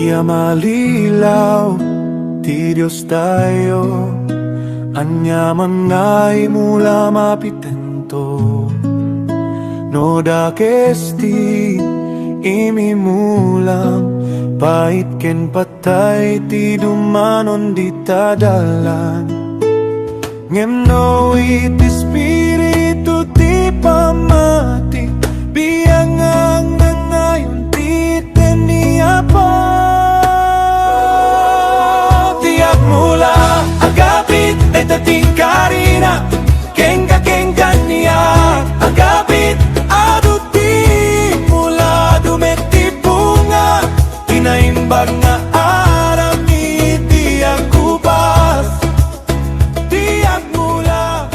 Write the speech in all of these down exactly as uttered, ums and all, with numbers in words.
Ya malilaw ti Diostayo, ania man nga imula mapitento. No dakes ti imimulam, pait ken patay ti dumanon dita dalan. Ngem no iti Espiritu ti pammati, biang nga agnanayon ti ten ni Apo. Ti agmula, agabit, dayta ti karina, kenka, kenka niak, agabit, adu ti mula, adu met ti bunga, ti naimbag nga aram iti agkubas. Ti agmula,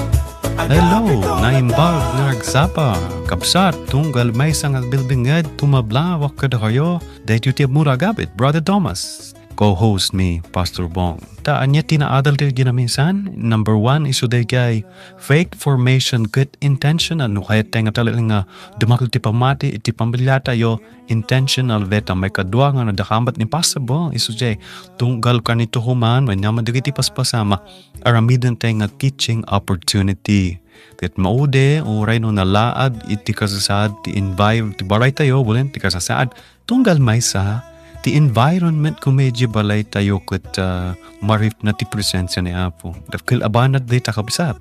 Hello, agabit, naimbag nga agsapa, kabsat, tunggal maysa nga agbilbinged, tumabla, waked kayo, daytoy ti agmula agabit, Brother Thomas. Co-host mi, Pastor Bong. Ta ania ti naadal ti ginaminsan? Number one, isu dayjay faith formation ket intentional. No kayat tayo nga talaga nga dumakkel ti pammati iti pamilya tayo, intentional dayta. Maikadua nga nadakamat ni Pastor Bong, isu jay tunggal kanito human, wenno man dagiti paspasama, aramiden tayo nga teaching opportunity. Ket maude, uray no nalaad iti kasasaad ti environment ti balay tayo, wen ti kasasaad, tunggal maysa, ti environment koma idiay balay tayo ket, ah, maripna ti presensia ni Apo. Dakkel a banag dayta, kabsat.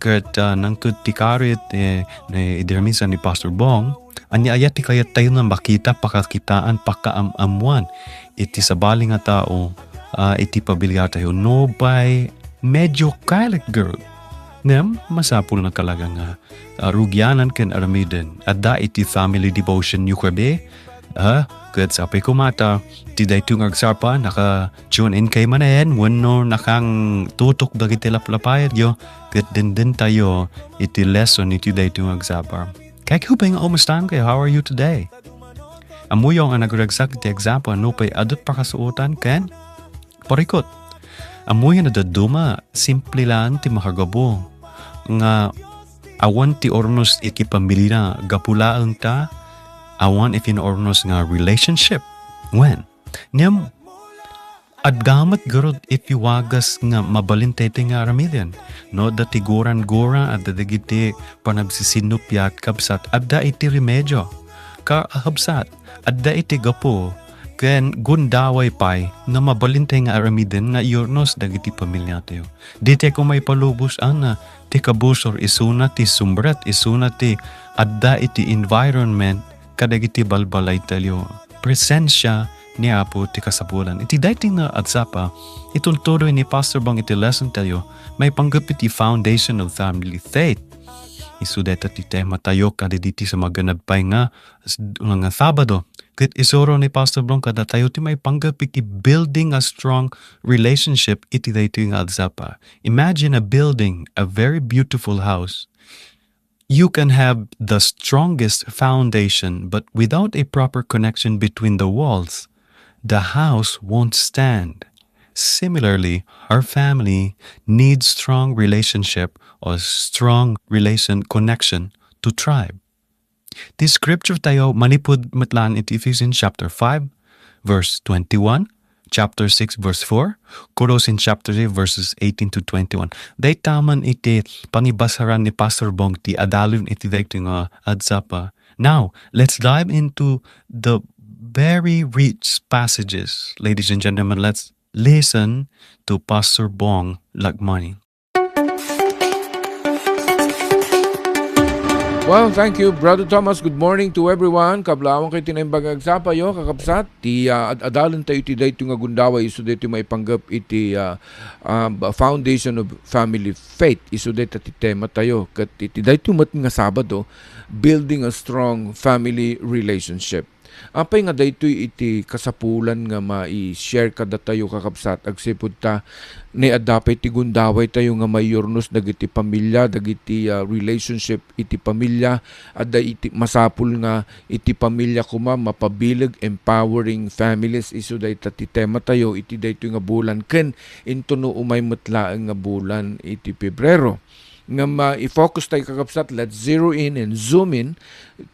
Ket, ah, nangted ti karit, eh, ni, idi ramisan ni Pastor Bong, ania aya ti kayat tayo nga makita, pakakitaan, pakaam-ammuan iti sabali nga tao, ah, iti pamilya tayo. No, bay, medyo kalit, girl. Ngem, masapul nga talaga nga, ah, rugianan ken aramiden. Adda iti family devotion yo kadi, ah, ket sapay koma ta, ti daytoy nga agsapa, naka-tune in kay manen, wenno nakangtutok dagiti laplapayatyo, ket denden tayo iti lesson iti daytoy nga agsapa. Kay kupay nga, kumustaen kayo? How are you today? Ammoyo nga nagragsak iti agsapa, nupay adda pakasuotan ken parikut. Ammoyo nga dadduma, simple lang ti makagapu nga awan ti urnos iti pamilya, gapu laeng ta awan iti naurnos nga relationship. Wen, ngem, adda met garud iti wagas nga mabalin daytoy nga aramiden. No, adda ti guran-gura, adda dagiti panagsisinnupiat, kabsat, adda iti remedio. Kakabsat, adda iti gapu ken gundaway pay nga mabalin tayo nga aramiden nga iurnos dagiti pamilya tayo. Dita koma ipalubos, ana, ti kabusor isuna ti sumrek, isuna ti adda iti environment kadagiti balbalay tayo. Presensia ni Apo ti kasapulan. Iti daytoy nga agsapa, itultuloy ni Pastor Bong iti lesson tayo, maipanggep iti foundation of family faith. Isu dayta ti tema tayo kadagiti sa maganad pay nga, nga Sabado. Ket isuro ni Pastor Bong kadatayo ti maipanggep iti building a strong relationship iti daytoy nga agsapa. Imagine a building, a very beautiful house. You can have the strongest foundation, but without a proper connection between the walls, the house won't stand. Similarly, our family needs strong relationship or strong relation connection to thrive. Ti scripture tayo manipud met laeng iti Ephesians chapter five, verse twenty-one, chapter six, verse four, Colossians chapter three, verses eighteen to twenty-one. Dayta man iti pangibasaran ni Pastor Bong ti adalin iti daytoy nga agsapa. Now, let's dive into the very rich passages. Ladies and gentlemen, let's listen to Pastor Bong Lagmani. Well, thank you, Brother Thomas. Good morning to everyone. Kablaawakon kayo ti naimbag nga agsapa yo, kakabsat. Ti, ah, ad-, adalen tayo iti daytoy nga gundaway, isu daytoy maipanggep iti, ah, ah, ba-, foundation of family faith. Isu dayta ti tema tayo. Ket iti daytoy met nga Sabado, building a strong family relationship. Apay nga daytoy iti kasapulan nga mai-share kadatayo, kakabsat, agsipud ta, ni adda pay ti gundaway tayo nga maiyurnos dagiti pamilya, dagiti, ah, relationship iti pamilya, adda iti masapul nga iti pamilya koma mapabileg, empowering families, isu dayta ti tema tayo iti daytoy nga bulan, ken intono umay met laeng nga bulan iti Pebrero. Ngem, ah, i-focus tayo, kakabsat, let's zero in and zoom in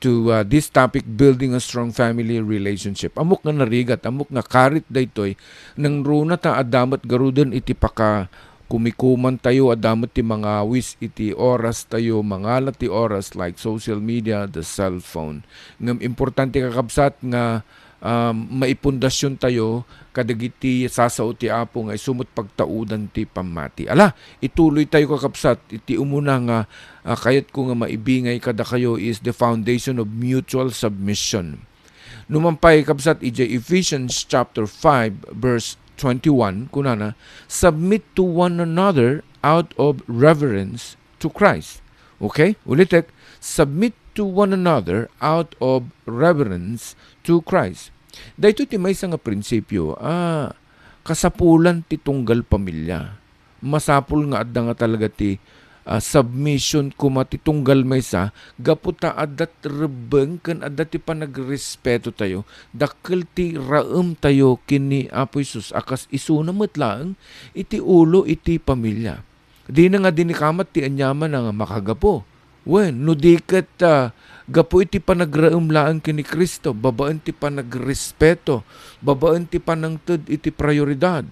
to, ah, this topic, building a strong family relationship. Ammok nga narigat, ammok nga karit daytoy, nangruna ta adda met garuden iti pakakumikuman tayo, adda met ti mangawis iti oras tayo, mangala ti oras like social media, the cellphone. Ngem importante, kakabsat, nga um, maipundasyon tayo kadagiti sasao ti Apo nga isu met pagtaudan ti pammati. Ala, ituloy tayo, kakabsat, iti umuna nga, ah, kayatko nga maibingay kadakayo is the foundation of mutual submission. Numan pay, kabsat, idiay Ephesians chapter five, verse twenty-one, kunana, "Submit to one another out of reverence to Christ." Okay? Ulitek, "Submit to one another out of reverence to Christ." Daytoy ti maysa nga prinsipio a kasapulan ti tunggal pamilya. Masapul nga adda nga talaga ti, ah, submission koma ti tunggal maysa, gapu ta adda ti rebbeng ken adda ti panagrespeto tayo. Dakkel ti raem tayo ken ni Apo Jesus a kas isuna met laeng iti ulo iti pamilya. Dina nga dinikamat ti aniaman a makagapu. Wen, no di ket, ah, gapu iti panagraem laeng ken ni Cristo, babaen ti panagrespeto, babaen ti panangted iti prioridad,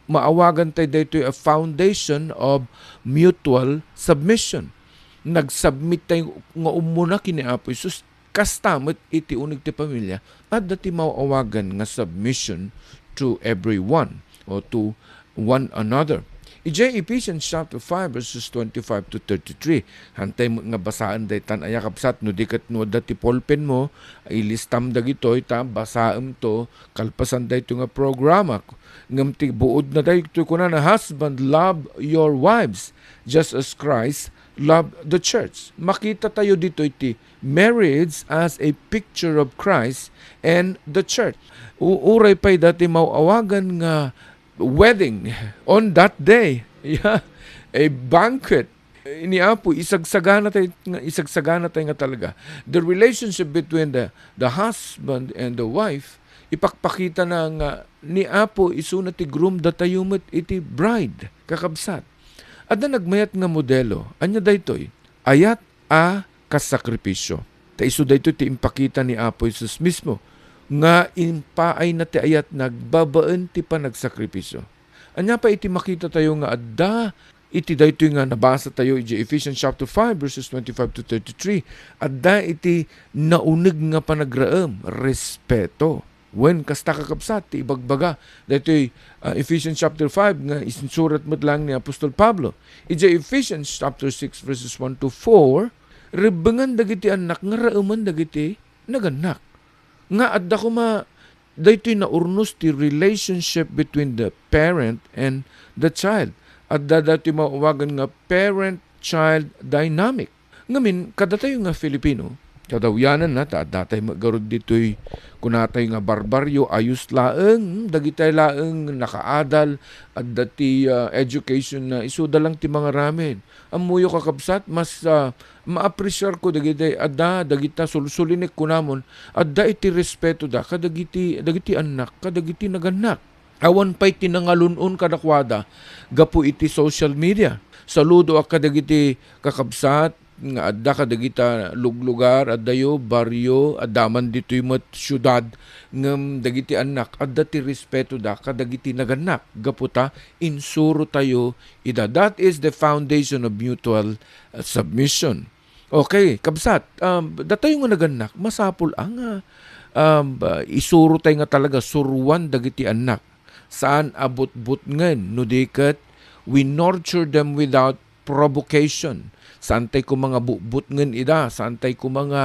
maawagan tay daytoy a foundation of mutual submission. Nagsubmit tay nga umuna ken ni Apo Jesus, kasta met iti uneg ti pamilya, adda ti maawagan nga submission to everyone o to one another. Idiay Ephesians chapter five, verses twenty-five to thirty-three. Hantay met nga basaen daytan aya, kabsat, no di ket no adda ti pulpenmo, ilistam dagitoy ta basaem to kalpasan daytoy nga programa. Ngem ti buod na daytoy kunana, "Husband, love your wives, just as Christ loved the church." Makita tayo ditoy ti marriage as a picture of Christ and the church. U-, uray pay dati maawagan nga wedding on that day. Yeah. A banquet. Ni Apo, isagsagana tay nga, isagsagana tay nga talaga. The relationship between the, the husband and the wife, ipakpakita na nga ni Apo isuna ti groom, datayo met iti bride, kakabsat. Adda nagmayat nga modelo. Ania daytoy? Ayat a kasakripisyo. Ta isu daytoy ti impakita ni Apo Jesus mismo nga impaayna ti ayat nagbabaen ti panagsakripisyo. Ania pay iti makita tayo nga adda iti daytoy nga nabasa tayo iti Ephesians chapter five, verses twenty-five to thirty-three? Adda iti nauneg nga panagraem, respeto. Wen, kasta, kakabsat, ti ibagbaga daytoy, ah, Ephesians chapter five nga isinsurat met laeng ni Apostol Pablo. Iti Ephesians chapter six, verses one to four, rebbengan dagiti annak nga raemen dagiti nagannak. Nga adda koma daytoy naurnos ti relationship between the parent and the child. Adda daytoy maawagan nga parent-child dynamic. Ngamin, kadatayo nga Filipino, kadawyanan na, ta addatay met garud ditoy kunatay nga barbaryo, ayos laeng, dagitay laeng nakaadal, adda ti, ah, education na isuda lang ti mangaramid. Ammoyo, kakabsat, mas, ah, maapresiarko dagiti adda, dagita sulsulinek kunamon, adda iti respetoda kadagiti, dagiti annak, kadagiti nagannak. Awan pay ti nangalun-on kadakuada gapu iti social media. Saludoak kadagiti kakabsat nga adda kadagita luglugar, addayo, barrio, adda man ditoy met siudad, ngem dagiti annak, adda ti respetoda kadagiti nagannak, gapu ta insurotayo ida. That is the foundation of mutual, uh, submission. Okay, kabsat, um, datayo nga nagannak, masapul a nga, um, uh, isurotay nga talaga suruan dagiti annak. Saan a butbutngen, no di ket we nurture them without provocation. Saantay koma nga butbutngen ida, saantay koma nga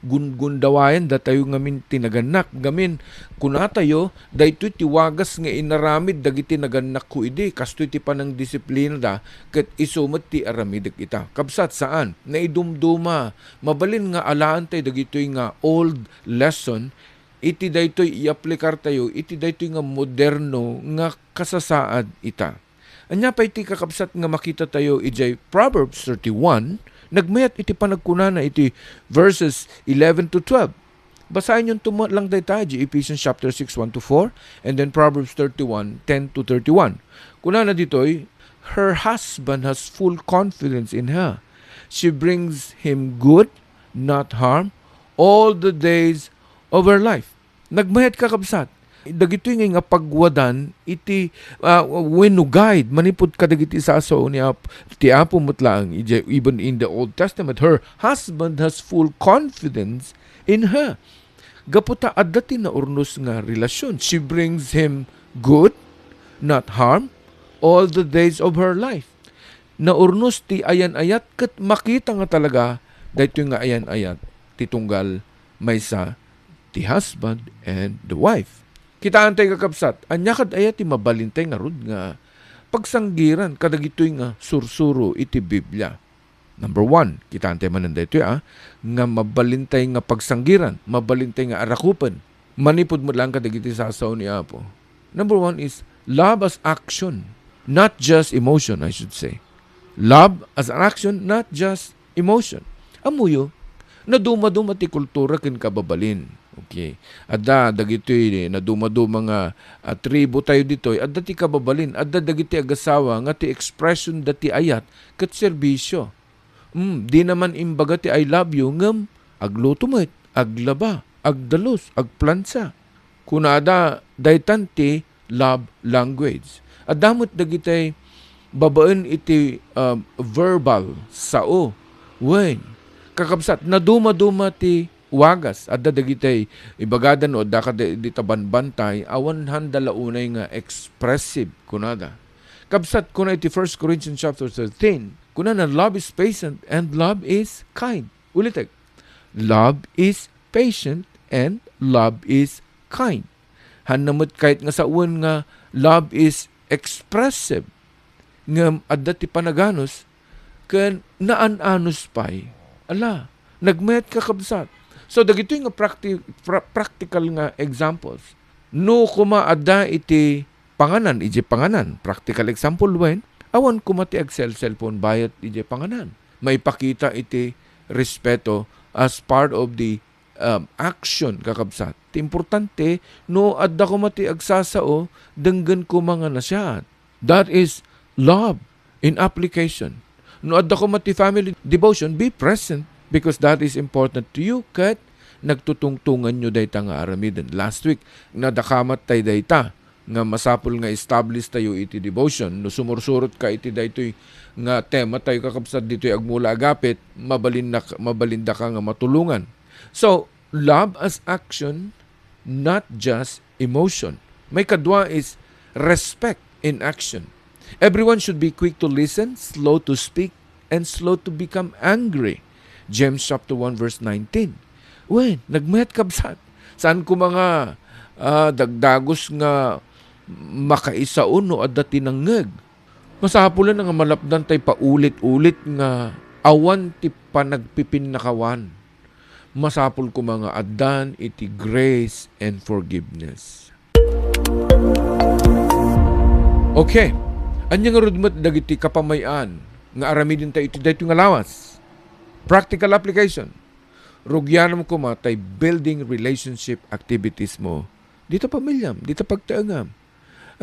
gungundawayen datayo ngamin ti nagannak. Ngamin, kunatayo, daytoy ti wagas nga inaramid dagiti nagannakko idi, kastoy ti panangdisiplinada, ket isu met ti aramidek ita. Kabsat, saan? Naidumduma. Mabalin nga alaantay dagitoy nga old lesson iti daytoy iaplikartayo iti daytoy nga moderno nga kasasaad ita. Ania pay ti, kakabsat, nga makitatayo idiay Proverbs thirty-one? Nagmayat iti panagkunana iti verses eleven to twelve. Basaenyon to met lang dayta, idiay Ephesians chapter six, one to four, and then Proverbs thirty-one, ten to thirty-one. Kunana ditoy, "Her husband has full confidence in her." She brings him good, not harm, all the days of her life. Nagmayat, kakabsat. Dagitoy ngay nga pagwadan iti, ah, wenno guide manipud kadagiti sasao ni Ap-, ti Apo met laeng, ije-, even in the Old Testament, her husband has full confidence in her. Gapu ta adda ti naurnos nga relasyon. She brings him good, not harm, all the days of her life. Naurnos ti ayan-ayat ket makita nga talaga daytoy nga ayan-ayat ti tunggal maysa ti husband and the wife. Kitaentay, kakabsat, ania kad aya ti mabalintay ngarud nga pagsanggiran kadagitoy nga sursuro iti Biblia? Number one, kitaentay manen daytoy, ah, nga mabalintay nga pagsanggiran, mabalintay nga arakupen manipud met laeng kadagiti sasao ni Apo. Number one is love as action, not just emotion, I should say. Love as an action, not just emotion. Ammoyo, nadumaduma ti kultura ken kababalin. Okay. Adda dagitoy nadumaduma nga, ah, tribu tayo ditoy. Adda ti kababalin, adda dagiti agasawa nga ti expression da ti ayat ket serbisyo. Mm, di naman imbaga ti "I love you," ngem agluto met, aglaba, agdalus, agplansa. Kunada, daytan ti love language. Adda met dagitay babaen iti, ah, verbal, sao. Wen, kakabsat, nadumaduma ti wagas. Adda dagitay ibagada no adda ka di, dita banbantay, awan handa la unay nga expressive, kunada. Kabsat, kuna iti First Corinthians chapter thirteen, kunana, "Love is patient and love is kind." Ulitek, "Love is patient and love is kind." Hanna met kayat nga sawen nga love is expressive, ngem adda ti panaganus ken naan-anus pay. Ala, nagmayat, kakabsat. So, dagitoy nga practi-, pra-, practical nga examples. No koma adda iti panganan, iti panganan, practical example, wen, awan koma ti agsel-cellphone bayat iti panganan. Maipakita iti respeto as part of the, um, action, kakabsat. Ti importante, no adda koma ti agsasao, denggen koma nga nasiaat. That is love in application. No adda koma ti family devotion, be present because that is important to you ket nagtutungtunganyo dayta nga aramiden. Last week, nadakamat tay dayta nga masapul nga establish tayo iti devotion. No sumursurot ka iti daytoy nga tema tayo, kakabsat, ditoy agmula agapit, mabalin na, mabalinda ka nga matulongan. So, love as action, not just emotion. Maikadua is respect in action. Everyone should be quick to listen, slow to speak, and slow to become angry. James chapter one verse nineteen. Wen, nagmayat, kabsat. Saan ko mga, ah, dagdagus nga makaisao no adda ti nangngeg? Masapulan nga malapdan tay paulit-ulit nga awan ti panagpipinnakawan. Masapul koma nga addan iti grace and forgiveness. Okay. Ania ngarud met dagiti kapamay-an nga aramiden tayo iti daytoy nga lawas? Practical application. Rugianam koma tay building relationship activities mo dita pamiliam, dita pagtaengam.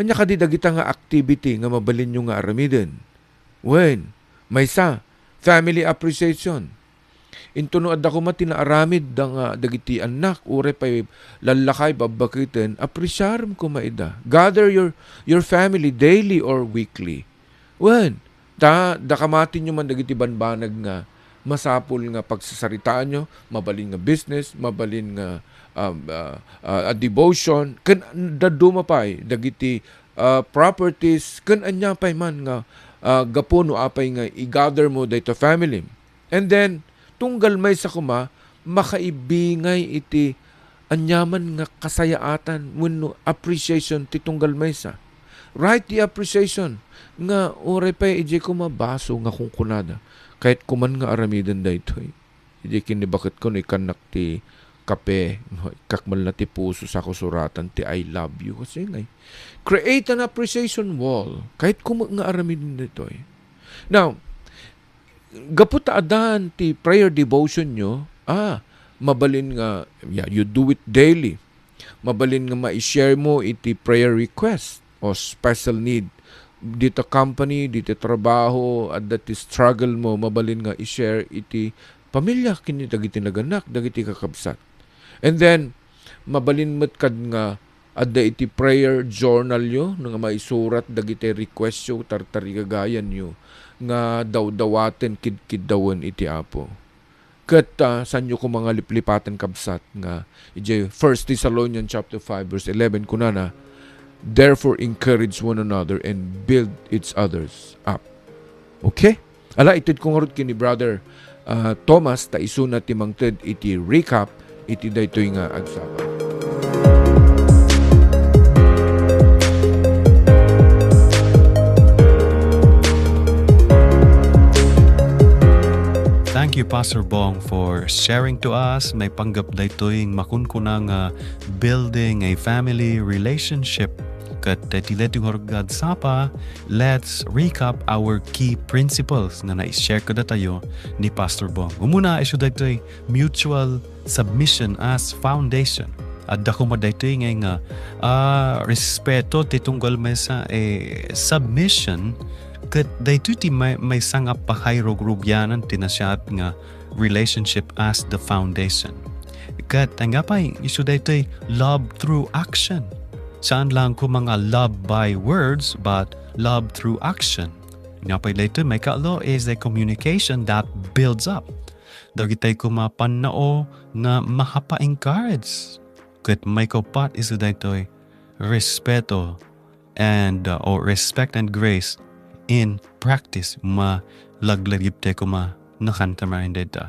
Ania kadi dagita nga activity nga mabalinyo nga aramiden? Wen, maysa, family appreciation. Intono adda koma ti naaramid da nga dagiti annak, uray pay lallakay, babbaketen, apresiarem koma ida. Gather your, your family daily or weekly. Wen, ta, da kamatinyo man dagiti banbanag nga masapul nga pagsasaritaanyo, mabalin nga business, mabalin nga, um, ah, ah, a devotion, ken dadduma pay dagiti, ah, properties, ken ania pay man nga, ah, gapu no apay nga i-gather mo dayta family. And then, tunggal maysa koma, makaibingay iti aniaman nga kasayaatan wenno appreciation ti tunggal maysa. Write the appreciation nga uray pay idiay koma baso nga kunkunada. Kayat ko man nga aramiden daytoy. Idiay kinibaketko no ikannak ti kape, ikkak man la ti puso, sako suratan ti "I love you." Kasi ngay, create an appreciation wall. Kayat ko nga aramiden daytoy. Now, gapu ta adan ti prayer devotion nyo, ah, mabalin nga, yeah, you do it daily. Mabalin nga ma-share mo iti prayer request o special need dita company, dita trabaho, adda ti struggle mo, mabalin nga i-share iti pamilya ken dagiti naganak, dagiti kakabsat. And then, mabalin met kad nga adda iti prayer journal yo, no nga maisurat dagiti request yo, tartarigagayan yo, nga dawdawaten, kidkiddawen iti Apo. Ket, ah, sanyo koma nga liplipaten, kabsat, nga idiay First Thessalonians chapter five, verse eleven, kunana, "Therefore, encourage one another and build each others up." Okay? Ala, itedko ngarud ken ni Brother, ah, Thomas, ta isuna ti mangted iti recap iti daytoy nga agsapa. Thank you, Pastor Bong, for sharing to us. Maipanggep daytoy makunkuna nga building a family relationship. Ket ti daytoy nga agsapa, let's recap our key principles nga nai-share kadatayo ni Pastor Bong. Umuna, isu daytoy mutual submission as foundation. Adda koma daytoy nga, nga, ah, respeto ti tunggal maysa, eh, submission, ket daytoy ti may, maysa nga pakairugrugianan ti nasayaat nga relationship as the foundation. Ket, angga pay, isu daytoy love through action. Saan lang koma nga love by words, but love through action. Nga pay daytoy, maikatlo is a communication that builds up. Dagitoy koma pannao nga makapa-encourage. Ket maikaupat isu daytoy, respeto and, uh, or respect and grace in practice. Malaglagiptay koma nakanta marin dayta.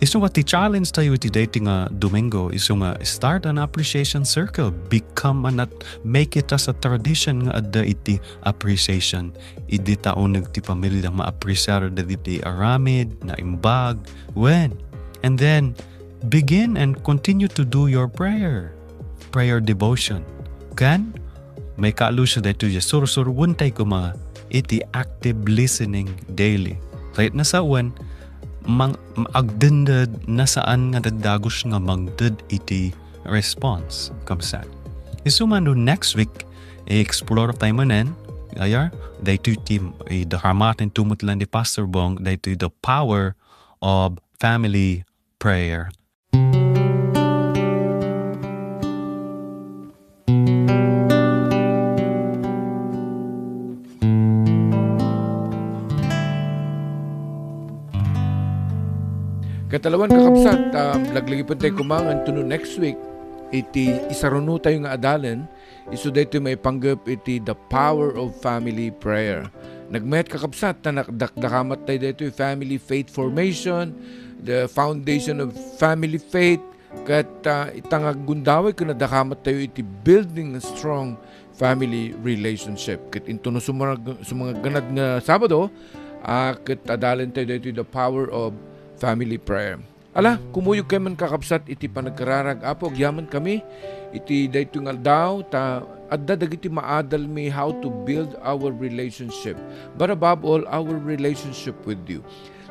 Isu nga ti challenge tayo iti daytoy nga Domingo, isu nga start an appreciation circle, become an at-, make it as a tradition nga adda iti appreciation. Idi ta uneg ti pamilya, maapresiar dagiti aramid, naimbag, wen. And then, begin and continue to do your prayer, prayer devotion. Ken, maikatlo isu daytoy, sursuroentayo koma iti active listening daily. Ket nasawen, mang-, agdengngeg, saan nga dagdagus nga mangted iti response. Kabsat. Isu man no next week, i-explore tayo manen, ayar, daytoy ti, i-, daramaten tumutlan ni Pastor Bong, daytoy the power of family prayer. Katalawan, kakabsat, um, laglagipentayo koma nganto no next week, iti isarunotayo nga adalen, isu daytoy maipanggep iti the power of family prayer. Nagmayat, kakabsat, ta nak-, dakdakamattayo daytoy family faith formation, the foundation of family faith, ket, ah, ita nga agundaway ken nadakamattayo iti building a strong family relationship. Ket intono sumag-, sumagganad nga Sabado, ah, ket adalentayo daytoy the power of family prayer. Ala, kumuyogkayo man, kakabsat, iti panagkararag. Apo, agyamankami iti daytoy nga aldaw, ta adda dagiti maadalmi how to build our relationship. But above all, our relationship with you.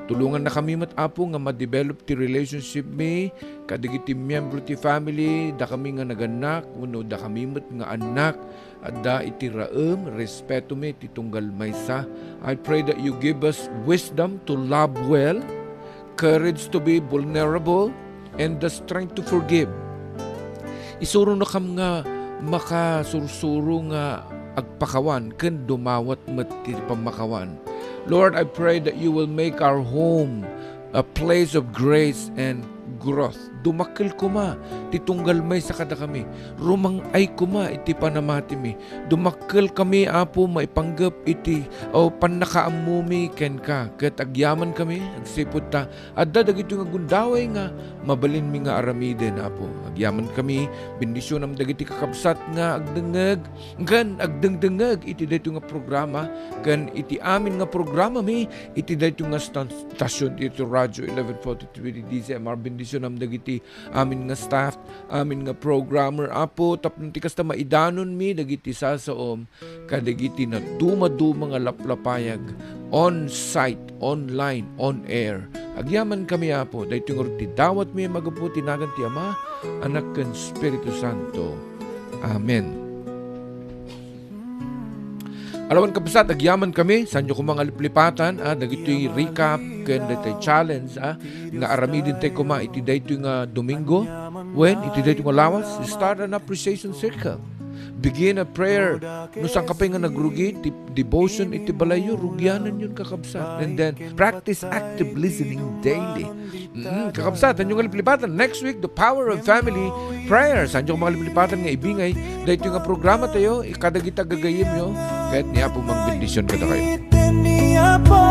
Tulongannakami met, Apo, nga ma-develop ti relationship mi kadagiti miyembro ti family, dakami nga nagannak, wenno dakami met nga annak, adda iti raem, respeto mi ti tunggal maysa. I pray that you give us wisdom to love well, courage to be vulnerable, and the strength to forgive. Isurunakam nga makasursuro nga agpakawan ken dumawat met ti pammakawan. Lord, I pray that you will make our home a place of grace and growth. Dumakkel koma ti tunggal maysa kadakami. Rumang-ay koma iti panamatimi. Dumakkelkami, Apo, maipanggep iti, o, pannakaammomi kenka. Ket agyamankami, agsipud ta adda dagitoy nga gundaway nga mabalinmi nga aramiden, Apo. Agyamankami, bendisionam dagiti kakabsat nga agdengngeg, ken agdengdengngeg iti daytoy nga programa, ken iti amin nga programami, iti daytoy nga stan-, stasyon, iti Radio eleven forty-three D C M R. Bendisionam dagiti amin nga staff, amin nga programmer, Apo, tapno ti kasta maidanonmi dagiti sasaom kadagiti nadumaduma nga laplapayag, on site, online, on air. Agyamankami, Apo, daytoy ngarud ti dawatmi a manggapu ti nagan ti Ama, Anak, ken Espiritu Santo. Amen. Alawan, kabsat, agyaman kami, sanyo koma nga liplipatan, ah, dagitoy recap ken daytoy challenge, ah, nga aramiden tay koma iti daytoy nga Domingo. Wen, iti daytoy nga lawas, start an appreciation circle. Begin a prayer. No saan ka pay nga nagrugi, ti devotion iti balayyo, rugianenyon, kakabsat. And then, practice active listening daily. Mm, kakabsat, sanyo nga liplipatan. Next week, the power of family prayer. Sanyo nga mga liplipatan nga ibingay daytoy nga programa tayo, kadagiti gagayyemyo, ket ni Apo mangbendisyon kadakayo. Ni Apo,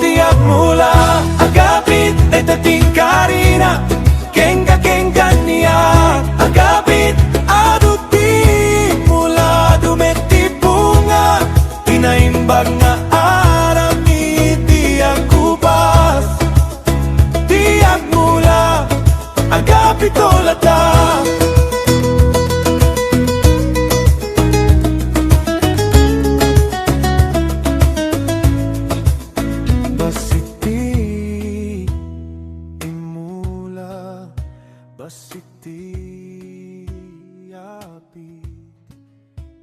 ti agmula, agapit, dayta ti inkarina, kenka, kenka niya, agapit, adu ti mula, dumet ti bunga, ti naimbag nga aramid, ti agkupas, ti agmula, agapit, olata. Bassit ti immula, bassit ti